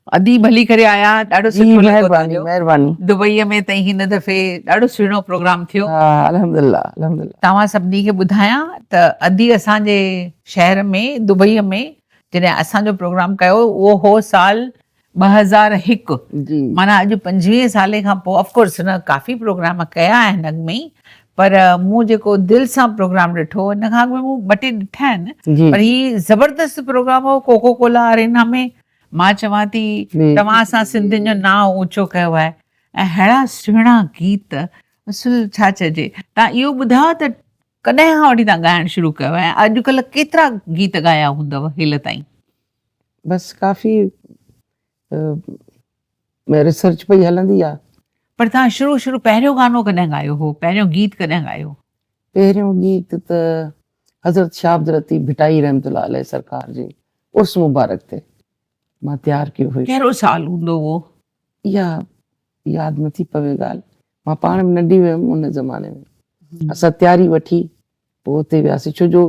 ادي ڀلي ڪري آيا ڏاڍو جي سٺو لڳو مهرباني تنهنجو مهرباني. دبئي ۾ تئين هن دفعي ڏاڍو سهڻو پروگرام ٿيو. ها الحمدلله الحمدلله. توهان سڀني کي ٻڌايان ته ادي اسان جي شهر ۾ دبئي ۾ جڏهن اسان جو پروگرام ڪيو اهو هو سال 2001 جي. معنيٰ اڄ 25 سالي کان پوء آف ڪورس هن ڪافي پروگرام ڪيا آهن اڳ ۾ ئي پر مون جيڪو دل سان پروگرام ڏٺو ان کان اڳ ۾ مون ٻه ٽي ڏٺا آهن پر هي زبردست پروگرام هو ڪوڪو ڪولا ارينا ۾ مان چوان ٿي توهان اسان سنڌين جو نانء اوچو ڪيو آهي ۽ ههڙا سهڻا گيت اصل ڇا چئجي توهان اهو ٻڌايو ته ڪڏهن کان وٺي توهان ڳائڻ شروع ڪيو ۽ اڄڪلهه ڪيترا گيت ڳايا هوندؤ هيل تائين؟ بس ڪافي ريسرچ پئي هلندي آ. پر توهان شروع شروع پهريون گانو ڪڏهن ڳايو هو پهريون گيت ڪڏهن ڳايو؟ پهريون گيت ته حضرت شاهه عبداللطيف ڀٽائي رحمة الله عليه سرڪار جي عرس مبارڪ تي مان تيار ڪيو هيو. ڪهڙو سال هوندو اهو؟ اها ياد نٿي پوي ڳالهه، مان پاڻ به ننڍي هيم ان زماني ۾. اسان تياري وٺي پوء اتي وياسين ڇو جو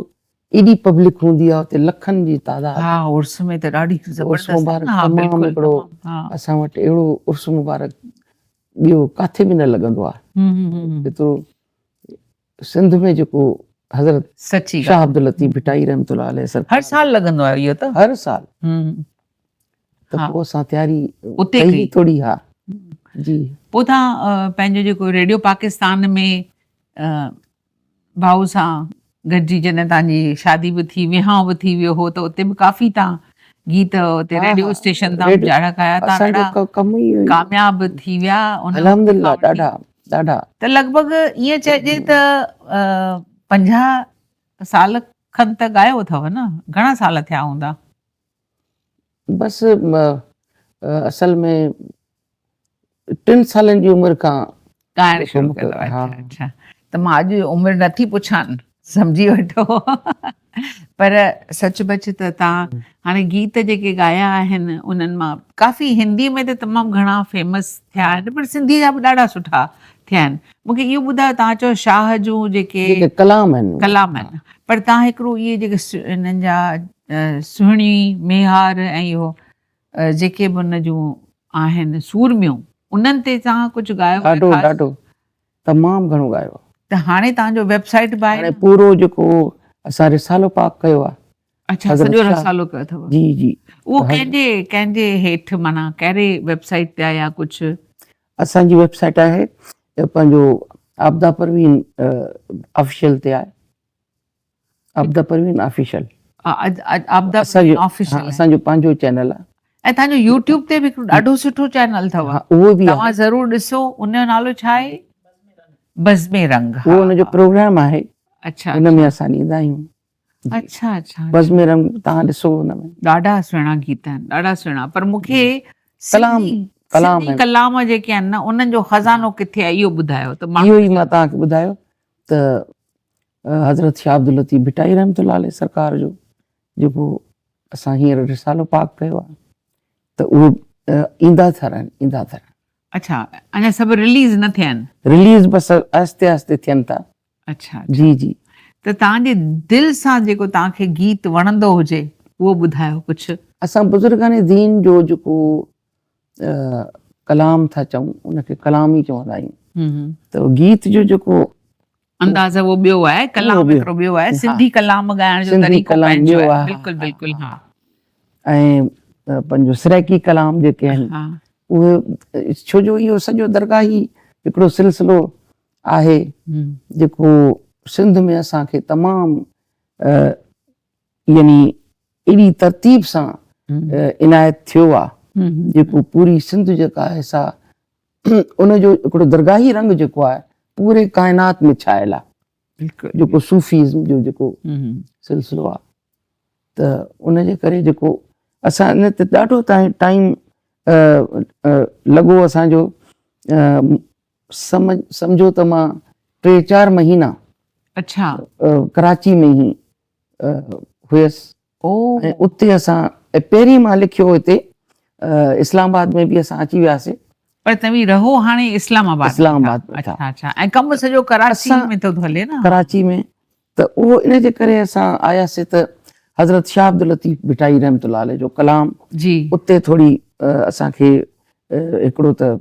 ايڏي پبلڪ هوندي آهي اتي لکن جي تعداد. ها عرس ۾ ته ڏاڍي زبردست عرس مبارڪ تمام هڪڙو اسان وٽ اهڙو عرس مبارڪ ٻيو ڪاٿي به نه لڳندو آهي جيترو سنڌ ۾ جيڪو حضرت سچي شاهه عبداللطيف ڀٽائي رحمت الله عليه سرڪار هر سال لڳندو آهي اهو ته هر سال ته پوء اسان تياري اتي ڪئي ٿوري ها جي پوء تان پنهنجو جيڪو ريڊيو پاڪستان ۾ ڀائو سان گڏجي جڏهن تان جي شادي به ٿي وهانء به ٿي ويو هو ته اتي به ڪافي تان گيت اتي ريڊيو اسٽيشن تان به جاڙا ڪيا تان ڏاڍا ڪامياب ٿي ويا الحمدلله ڏاڍا ڏاڍا. ته لڳ ڀڳ ائين چئجي ته 50 سال کن ته ڳايو اٿو نه؟ گهڻا سال ٿيا هوندا؟ بس اصل ۾ ٽن سالن جي عمر کان ڳائڻ شروع ڪيو. اڇا اڇا ته مان اڄ عمر نٿي پڇان سمجهي وٺو پر سچ پچ ته تان هاڻي گيت جيڪي ڳايا آهن انهن مان ڪافي هندي ۾ ته تمام گهڻا فيمس ٿيا آهن پر سنڌي جا به ڏاڍا سٺا ٿيا آهن مونکي اهو ٻڌايو تان چئو شاهه جون جيڪي جيڪي ڪلام آهن ڪلام آهن پر تان هڪڙو اهي جيڪي انهن جا سهڻي ميهار ۽ اهو جيڪي به ان جون آهن سورميون انهن تي تان ڪجهه ڳايو ڏاڍو ڏاڍو تمام گهڻو ڳايو آهي. ته هاڻي توهان جو ويب سائيٽ به آهي هاڻي پورو جيڪو اسان رسالو پاڪ ڪيو آهي. اڇا سڄو رسالو ڪيو اٿو. جي جي. اهو ڪنهن جي ڪنهن جي هيٺ معنيٰ ڪهڙي ويب سائيٽ تي آهي يا ڪجهه؟ اسان جي ويب سائيٽ آهي پنهنجو عابده پروين آفيشل تي آهي. عابده پروين آفيشل. عابده پروين آفيشل. اسان جو پنهنجو چينل آهي. ۽ توهان جو يوٽيوب تي به هڪڙو ڏاڍو سٺو چينل اٿو. اهو به توهان ضرور ڏسو ان جو نالو ڇا آهي؟ بزم رنگ. اهو ان جو پروگرام آهي. اڇا ان ۾ اسان ڏيندا آهيون. اڇا اڇا بزم رنگ توهان ڏسو ان ۾. ڏاڍا سهڻا گيت آهن ڏاڍا سهڻا پر مون کي ڪلام ڪلام ڪلام جيڪي آهن نه انهن جو خزانو ڪٿي آهي اهو ٻڌايو ته اهو ئي مان توهان کي ٻڌايو ته حضرت شاهه عبداللطيف ڀٽائي رحمة الله عليه سرڪار جو جيڪو اسان هينئر رسالو پاڪ ڪيو آهي ته اهو ايندا ٿا رهن ايندا ٿا رهن. اڇا اڃا سڀ رليز نه ٿيا آهن. رليز بس آهستي آهستي ٿين ٿا. اڇا جي جي. ته توهان جي دل سان جيڪو توهان کي گيت وڻندو هجي اهو ٻڌايو ڪجهه. اسان بزرگان دين جو جيڪو ڪلام ٿا چئون ان کي ڪلام ئي چوندا آهيون ته گيت جو جيڪو انداز اهو ٻيو آهي ڪلام هڪڙو ٻيو آهي سنڌي ڪلام ڳائڻ جو طريقو پنهنجو آهي بلڪل بلڪل ها ۽ پنهنجو سرائيڪي ڪلام جيڪي آهن اهي ڇو جو اهو سڄو درگاهي هڪڙو سلسلو آهي جيڪو سنڌ ۾ اسان کي تمام يعني اهڙي ترتيب سان عنايت ٿيو آهي جيڪو پوري سنڌ جيڪا آهي سا ان جو هڪڙو درگاهي رنگ جيڪو آهي پوري ڪائنات ۾ ڇانيل آهي جيڪو صوفيزم جو جيڪو سلسلو آهي ته ان جي ڪري جيڪو اسان ان تي ڏاڍو ٽائيم لڳو اسان جو سمجهو ته مان ٽي چار مهينا اڇا ڪراچي ۾ ئي هيس ۽ اتي اسان پهرين مان لکيو هتي اسلام آباد ۾ به اسان اچي وياسي. پر توهين رهو هاڻي اسلام آباد اسلام آباد ۾ اڇا اڇا ۽ ڪم سڄو ڪراچي ۾ ٿو هلي نه ڪراچي ۾ ته اهو ان جي ڪري اسان آياسي ته حضرت شاهه عبداللطيف ڀٽائي رحمت الله عليه جو ڪلام جي اتي ٿوري اسان کي هڪڙو ته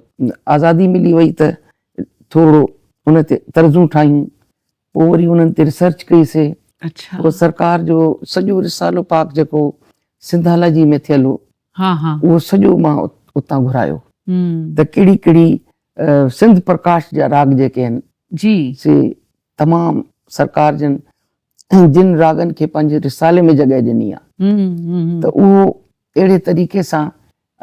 آزادي ملي وئي ته ٿورو ان تي طرزون ٺاهيون، پوء وري انهن تي ريسرچ ڪئي سي. پوء سرڪار جو سڄو رسالو پاڪ جيڪو سنڌالاجي ۾ ٿيل هو، اهو سڄو مان اتان گهرايو ته ڪهڙي ڪهڙي سنڌ پرڪاش جا راڳ جيڪي آهن سي تمام سرڪار جن جن راڳن کي پنهنجي رسالي ۾ جڳهه ڏني آهي ته اهو اهڙي طريقي سان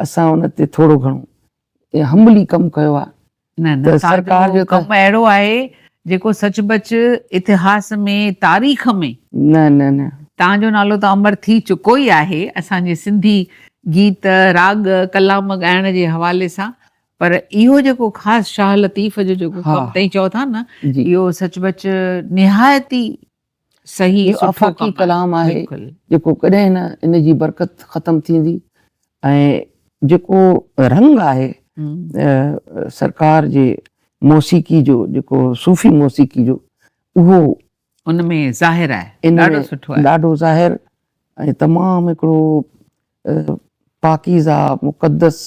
اسان ان تي ٿورو گهڻو حملي ڪم ڪيو آهي. نه نه سرڪار جو ڪم اهڙو آهي جيڪو سچ پچ اتهاس ۾ تاريخ ۾. نه نه نه. توهان جو نالو ته امر ٿي چڪو ئي آهي اسان جي سنڌي گيت راڳ ڪلام ڳائڻ جي حوالي سان پر اهو جيڪو خاص شاهه لطيف جو جيڪو ڪم تئين چئو ٿا نه اهو سچ پچ نهايت ئي صحيح سٺو آفاقي ڪلام آهي جيڪو ڪڏهن نه ان جي برڪت ختم ٿيندي ۽ جيڪو رنگ آهي سرڪار جي موسيقي جو جيڪو صوفي موسيقي جو اهو ان ۾ ظاهر آهي ڏاڍو سٺو آهي ڏاڍو ظاهر ۽ تمام هڪڙو پاڪيزه مقدس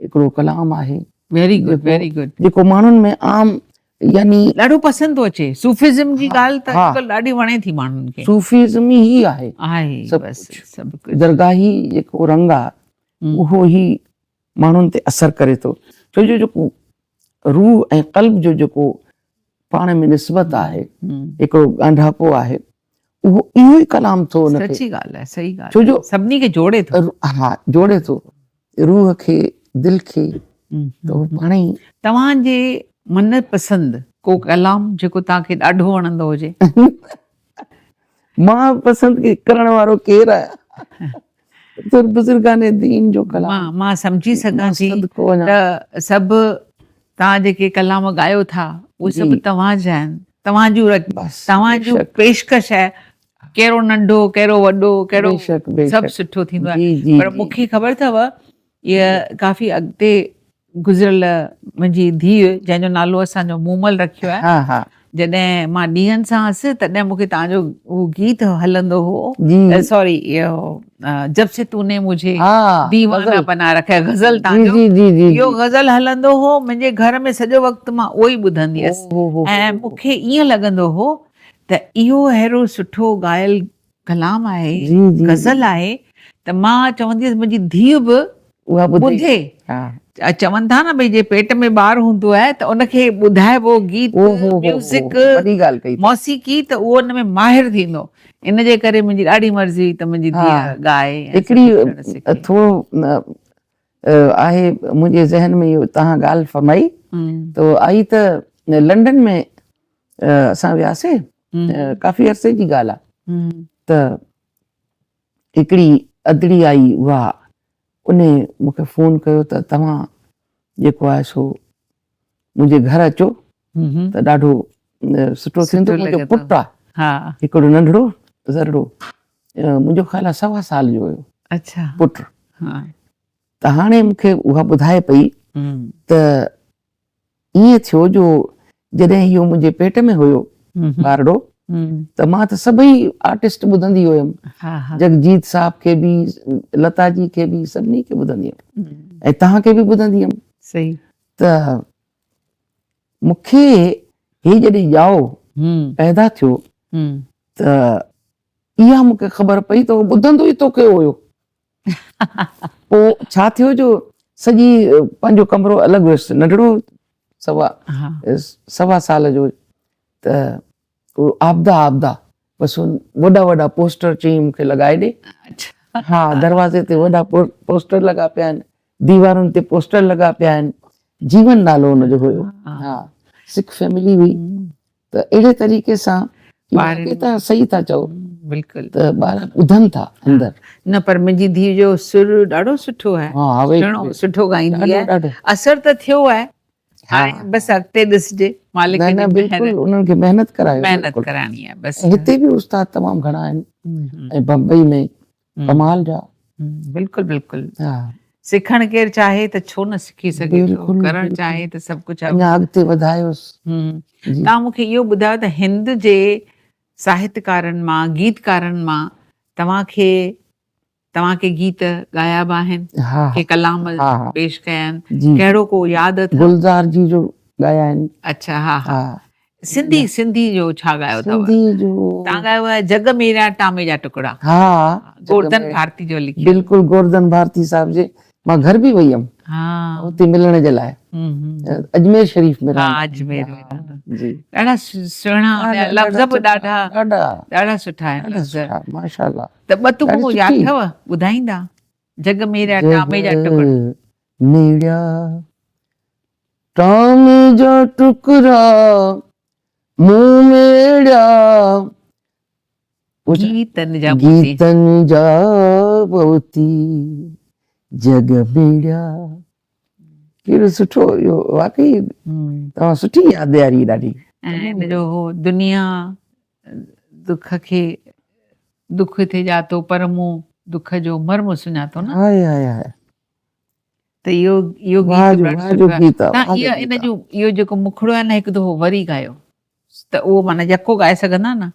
هڪڙو ڪلام آهي. Very good very good. جيڪو ماڻهن ۾ عام يعني. ڏاڍو پسند ٿو اچي. صوفيزم جي ڳالهه ته اڄڪلهه ڏاڍي وڻي ٿي ماڻهن کي. صوفيزم ئي آهي. آهي بس سڀ ڪجهه. درگاهي جيڪو رنگ آهي اهو ئي ماڻهن تي اثر ڪري ٿو. ڇو جو جيڪو روح ۽ قلب جو جيڪو پاڻ ۾ نسبت آهي هڪڙو ڳانڍاپو آهي اهو اهو ئي ڪلام ٿو ان کي. سچي ڳالهه آهي صحيح ڳالهه ڇو جو سڀني کي جوڙي ٿو. ها جوڙي ٿو روح کي دل کي ته هو پاڻ ئي. توهان جي من پسند ڪو ڪلام جيڪو توهان کي ڏاڍو وڻندو هجي. مان پسند ڪرڻ وارو ڪير آهيان. بزرگان دين جو ڪلام. مان سمجهي سگهان ٿي ته سڀ توهان جيڪي ڪلام ڳايو ٿا اهي سڀ توهان جا آهن توهان جون توهان جون پيشڪش آهي ڪهڙو ننڍو ڪهڙو وڏو ڪهڙو سڀ سٺو ٿيندو آهي پر مون کي خبر اٿو هيء ڪافي اڳتي گذريل منهنجي ڌيء جنهن جو نالو اسان جو مومل رکيو آهي جڏهن مان ڏينهن سان هئس تڏهن مون کي توهان جو اهو گيت هلندو هو سوري اهو جب سي تو ني مجهي ديوانا بنا رکا هي غزل توهان جو اهو غزل هلندو هو منهنجي گهر ۾ سڄو وقت مان اهو ئي ٻڌندي هيس ۽ مون کي ائين لڳندو هو ته اهو اهڙو سٺو ڳايل ڪلام آهي، غزل آهي ته مان چوندي هيس منهنجي ڌيء به ٻڌي. چون ٿا نه ڀئي جي پيٽ ۾ ٻار هوندو آهي ته ان کي ٻڌائبو گيت، ميوزڪ، موسيقي ته اهو ان ۾ ماهر ٿيندو. ان جي ڪري منهنجي ڏاڍي مرضي هئي ته منهنجي ڌيء ڳائي ۽ هڪڙي ٿورو آهي منهنجي ذهن ۾ اهو توهان ڳالهه فرمائي ته آئي ته لنڊن ۾ اسان وياسي ڪافي عرصي جي ڳالهه آ ته هڪڙي ادڙي آئي اها ان مون کي فون ڪيو ته توهان جيڪو آهي سو منهنجي گهر اچو ته ڏاڍو سٺو ٿيندو منهنجو پٽ آ هڪڙو ننڍڙو ذرڙو منهنجو خيال آ سوا سال جو هيو اڇا پٽ ته هاڻي مون کي اها ٻڌائي پئي ته ائين ٿيو جو جڏهن اهو منهنجي پيٽ ۾ هيو ٻارڙو ته مان ته سڀئي آرٽسٽ ٻڌندي هيم جگجيت صاحب کي به لتا جي کي به سڀني کي ٻڌندي هيم ۽ توهان کي به ٻڌندي هيم صحيح ته مون کي هي جڏهن ڄائو پيدا ٿيو ته اها مون کي خبر پئي ته هو ٻڌندو ئي توکي هيو پوء ڇا ٿيو جو سڄي پنهنجو ڪمرو الڳ هيس ننڍڙو سوا سوا سال جو ته عابده عابده بس وڏا وڏا پوسٽر چئي مون کي لڳائي ڏي ها دروازي تي وڏا پوسٽر لڳا پيا آهن ديوارن تي پوسٽر لڳا پيا آهن جيون نالو ان جو هيو ها سک فيملي هئي ته اهڙي طريقي سان ٻار ته صحيح ٿا چئو بلڪل ته ٻار ٻڌن ٿا اندر نه پر منهنجي ڌيء جو سر ڏاڍو سٺو آهي سهڻو سٺو ڳائيندي آهي اثر ته ٿيو آهي هاڻي بس اڳتي ڏسجي مالڪ جي مهر بلڪل انهن کي محنت ڪرايو محنت ڪرائڻي آهي بس هتي به استاد تمام گهڻا آهن ۽ بمبئي ۾ ڪمال جا. بلڪل بلڪل سکڻ ڪير چاهي ته ڇو نه سکي سگهي ٿو ڪرڻ چاهي ته سڀ ڪجهه اڃا اڳتي وڌايوس. توهان مون کي اهو ٻڌايو ته هند جي ساهتڪارن مان گيتڪارن مان توهان کي توهان ڪي گيت ڳايا به آهن، ها ڪي ڪلام ها ها پيش ڪيا آهن، جي ڪهڙو ڪو ياد اٿو؟ گلزار جي جو ڳايا آهن. اڇا ها ها ها سنڌي سنڌي جو ڇا ڳايو اٿو؟ سنڌي جو توهان ڳايو آهي جڳ ميرا ٽامي جا ٽڪڙا. ها گورڌن ڀارتي جو لکيل. بلڪل گورڌن ڀارتي صاحب جي مان گهر به وئي هيم ها اتي ملڻ جي لاء اجمير شريف ۾ ها اجمير ۾ رهندا. جي ڏاڍا سهڻا لفظ به ڏاڍا ڏاڍا ڏاڍا سٺا آهن لفظ ماشاءالله. ته ٻه تڪون ياد اٿو ٻڌائيندا؟ جڳ ميريا ٽامي جا ٽڪڙا. ميڙيا ٽامي جا ٽڪرا مون ميڙيا. گيتن جا موتي. گيتن جا موتي جڳ ميڙيا. ڪهڙو سٺو اهو واقعي توهان سٺي ياد ڏياري ڏاڍي. ۽ ان جو هو دنيا دک کي دک ٿي ڄاتو پر مون دک جو مرم سڃاتو نه. High high high. ته اهو اهو گيت به ڏاڍو سٺو آهي. توهان اهو ان جو اهو جيڪو مکڙو آهي نه هڪ دفعو وري ڳايو ته اهو معنيٰ يڪو ڳائي سگهندا نه.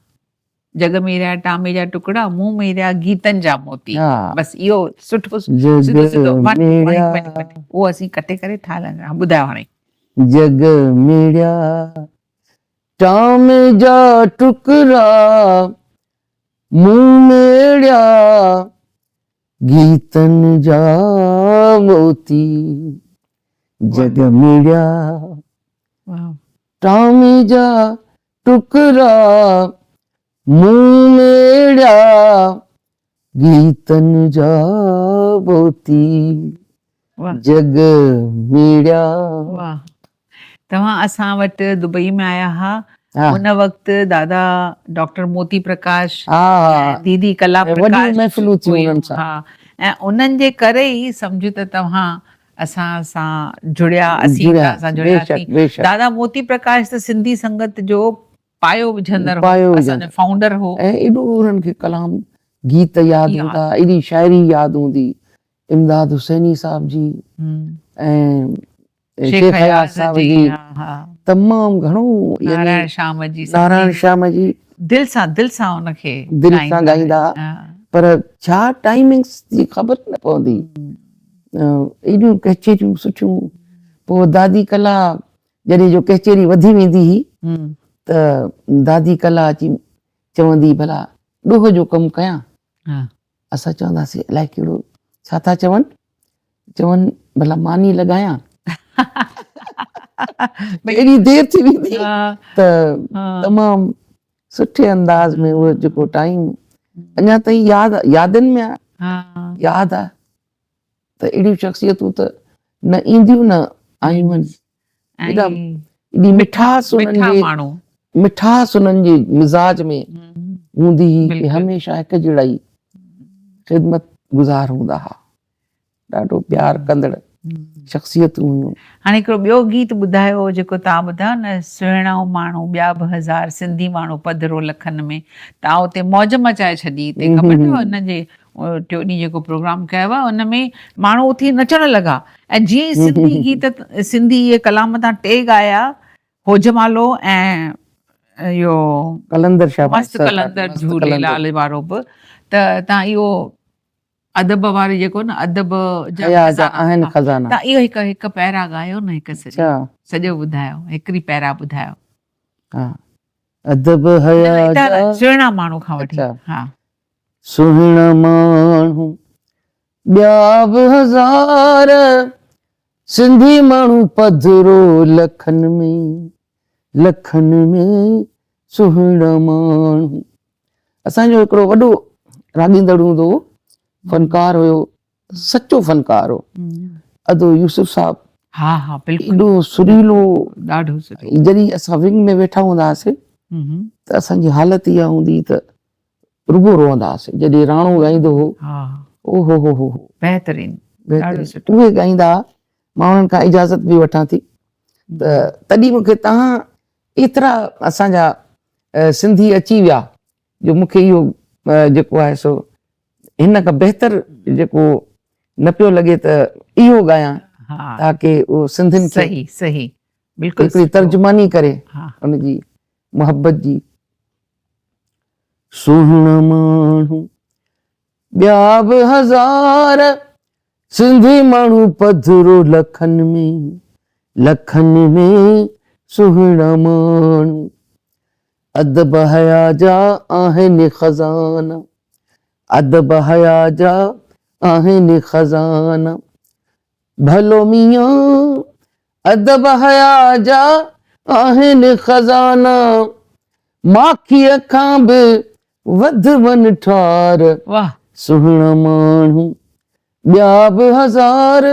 جڳ ميريا ٽامي جا ٽڪڙا مون ميريا گيتن جا موتي. بس اهو سٺو سڌو سڌو اهو اسين ڪٽي ڪري ٺاهي لهندا. ها ٻڌايو هاڻي. جڳ ميڙيا ٽامي جا ٽڪرا مون ميڙيا گيتن جا موتي. جڳ ميڙيا ٽامي جا ٽڪرا مون ميڙيا گيتن جا موتي. جڳ ميڙيا. واھ توهان اسان وٽ دبئي ۾ آيا ها ان وقت دادا ڊاڪٽر موتي پرڪاش ديدي ڪلا پرڪاش محفلون ٿيون انهن سان ها ۽ انهن جي ڪري ئي سمجهه ته توهان اسان سان جڙيا اسين توهان سان جڙياسين. دادا موتي پرڪاش ته سنڌي سنگت جو پايو وجهندڙ هو، اسان جو فائونڊر هو. ۽ ايڏو انهن کي ڪلام گيت ياد هوندا، ايڏي شاعري ياد هوندي، امداد حسيني صاحب جي ۽ شيخ اياز صاحب جي تمام گهڻو يعني نارائڻ شيام جي نارائڻ شيام جي دل سان دل سان ان کي دل سان ڳائيندا پر ڇا ٽائمنگس جي خبر نه پوندي. ايڏيون ڪچهريون سٺيون. پوء دادي ڪلا جڏهن جو ڪچهري وڌي ويندي هئي ته دادي ڪلا اچي چوندي ڀلا ڏوهه جو ڪم ڪيان؟ اسان چونداسين الائي ڪهڙو ڇا ٿا چون؟ چون ڀلا ماني لڳايان؟ ايڏي دير ٿي ويندي ته تمام سٺي انداز ۾ اهو جيڪو ٽائيم اڃا تائين ياد يادن ۾ آهي ياد آهي ته اهڙيون شخصيتون ته نه اينديون نه آيون آهن. ايڏا ايڏي مٺاس انهن جي مٺاس انهن جي مزاج ۾ هوندي هئي ڪي هميشه هڪ جهڙا ئي خدمت گذار هوندا هئا. ڏاڍو پيار ڪندڙ شخصيتون هيون. هاڻي هڪڙو ٻيو گيت ٻڌايو جيڪو توهان ٻڌايو نه سهڻا ماڻهو ٻيا به هزار سنڌي ماڻهو پڌرو لکن ۾ توهان اتي موج مچائي ڇڏي هتي خبر اٿو ان جي ٽيون ڏينهن جيڪو پروگرام ڪيو آهي ان ۾ ماڻهو اٿي نچڻ لڳا ۽ جيئن ئي سنڌي گيت سنڌي اهي ڪلام تان ٽي ڳايا هوجمالو ۽ اهو قلندر شهباز مست قلندر جهوليلال وارو به ته تان اهو ادب واري جيڪو نه ادب جا حيا جا آهن خزانا تان اهو هڪ هڪ پيرا ڳايو نه هڪ سڄو سڄو ٻڌايو هڪڙي پيرا ٻڌايو. ها ادب حيا جا سهڻا ماڻهو کان وٺي ها سهڻا ماڻهو ٻيا به هزار سنڌي ماڻهو پڌرو لکن ۾ لکن ۾ سهڻا ماڻهو. اسان جو هڪڙو وڏو راڳيندڙ هوندو هو فنڪار هيو سچو فنڪار هو ادو يوسف صاحب. ها ها بلڪل ايڏو سريلو ڏاڍو سٺو. جڏهن اسان ونگ ۾ ويٺا هوندا هئاسين ته اسان جي حالت اها هوندي ته رڳو روئندا هئاسين جڏهن راڻو ڳائيندو هو او هو هو هو بهترين ڏاڍو سٺو اهي ڳائيندا هئا مان انهن کان اجازت به وٺان ٿي ته تڏهن مون کي تهان ايترا اسان جا سنڌي اچي ويا جو مون کي اهو جيڪو آهي سو هن کان بهتر جيڪو نه پيو لڳي ته اهو ڳايان تاڪه اهو سنڌين کي صحيح صحيح بلڪل هڪڙي ترجماني ڪري ان جي محبت جي. سهڻا ماڻهو ٻيا به هزار سنڌي ماڻهو پڌرو لکن ۾، لکن ۾ سهڻا ماڻهو ادب حيا جا آهن خزانا، ادب حيا جا آهن خزانا، ڀلو ميان ادب حيا جا آهن خزانا، ماکيء کان به وڌ ونٺار، سهڻا ماڻهو ٻيا به هزار،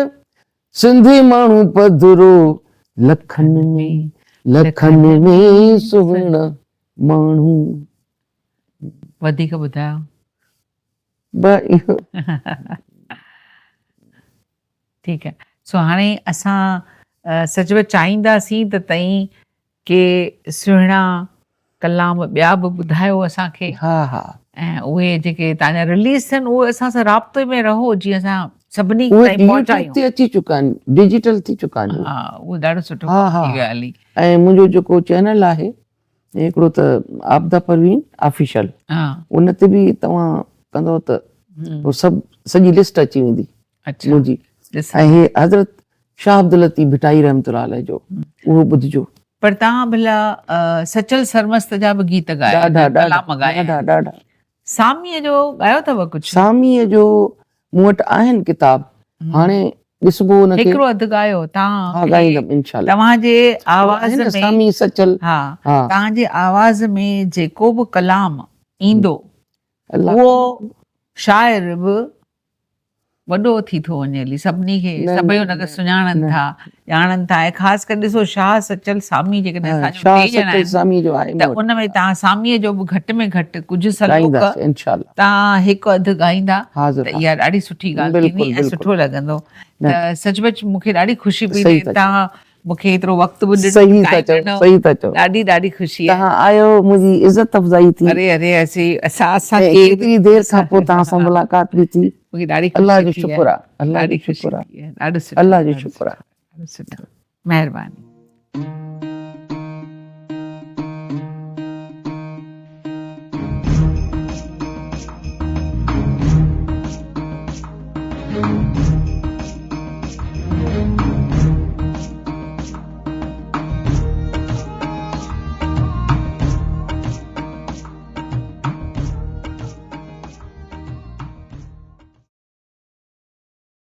سنڌي ماڻهو پڌرو لکن ۾، لکن ۾ سهڻا ماڻهو. وڌيڪ ٻڌايو. ٺيڪ آهي سو هاڻي اسان سچ پچ چاهينداسين ته تئين ڪي سهڻا ڪلام ٻيا به ٻڌايو اسان کي ها ها ۽ اهي جيڪي تان جا رليز ٿين اهي اسان سان رابطي ۾ رهو جيئن اسان سڀني تائين پهچايون تي اچي چڪا آهن ڊجيٽل ٿي چڪا آهن ها اهو ڏاڍو سٺو ها ها ٿي ويو علي ۽ منهنجو جيڪو چينل آهي هڪڙو ته عابده پروين آفيشل ان تي به توهان ڪندو ته پوء سڀ سڄي لسٽ اچي ويندي منهنجي ۽ هي حضرت شاهه عبداللطيف ڀٽائي رحمت الله عليه جو اهو ٻڌجو. پر توهان ڀلا سچل سرمست جا به گيت ڳايا ڏاڍا ڏاڍا ڏاڍا ڏاڍا. ساميء جو ڳايو اٿو ڪجهه؟ ساميء جو مون وٽ آهن ڪتاب هاڻي ڏسبو ان کي. هڪڙو اڌ ڳايو تان ها ڳائيندم انشاء الله. توهان جي آواز ۾ سامي سچل ها توهان جي آواز ۾ جيڪو به ڪلام ايندو اهو شاعر به وڏو ٿي ٿو وڃي هلي سڀني کي سڀئي ان کي سڃاڻن ٿا ڄاڻن ٿا ۽ خاص ڪري ڏسو شاهه سچل سامي جيڪڏهن اسان جو ٽي ڄڻا آهن ته ان ۾ توهان ساميء جو به گهٽ ۾ گهٽ ڪجهه سلوڪ توهان هڪ اڌ ڳائيندا ته اها ڏاڍي سٺي ڳالهه ٿيندي ۽ سٺو لڳندو ته سچ پچ مون کي ڏاڍي خوشي پئي ٿئي توهان مون کي ايترو وقت به ڏنو صحيح ٿا چئو صحيح ٿا چئو ڏاڍي ڏاڍي خوشي آهي توهان آيو منهنجي عزت افزائي ٿي اري اري اسي اسان اسان کي ايتري دير کان پوء توهان سان ملاقات به ٿي مون کي ڏاڍي الله جو شڪر آهي الله جو شڪر آهي ڏاڍو سٺو الله جو شڪر آهي ڏاڍو سٺو مهرباني.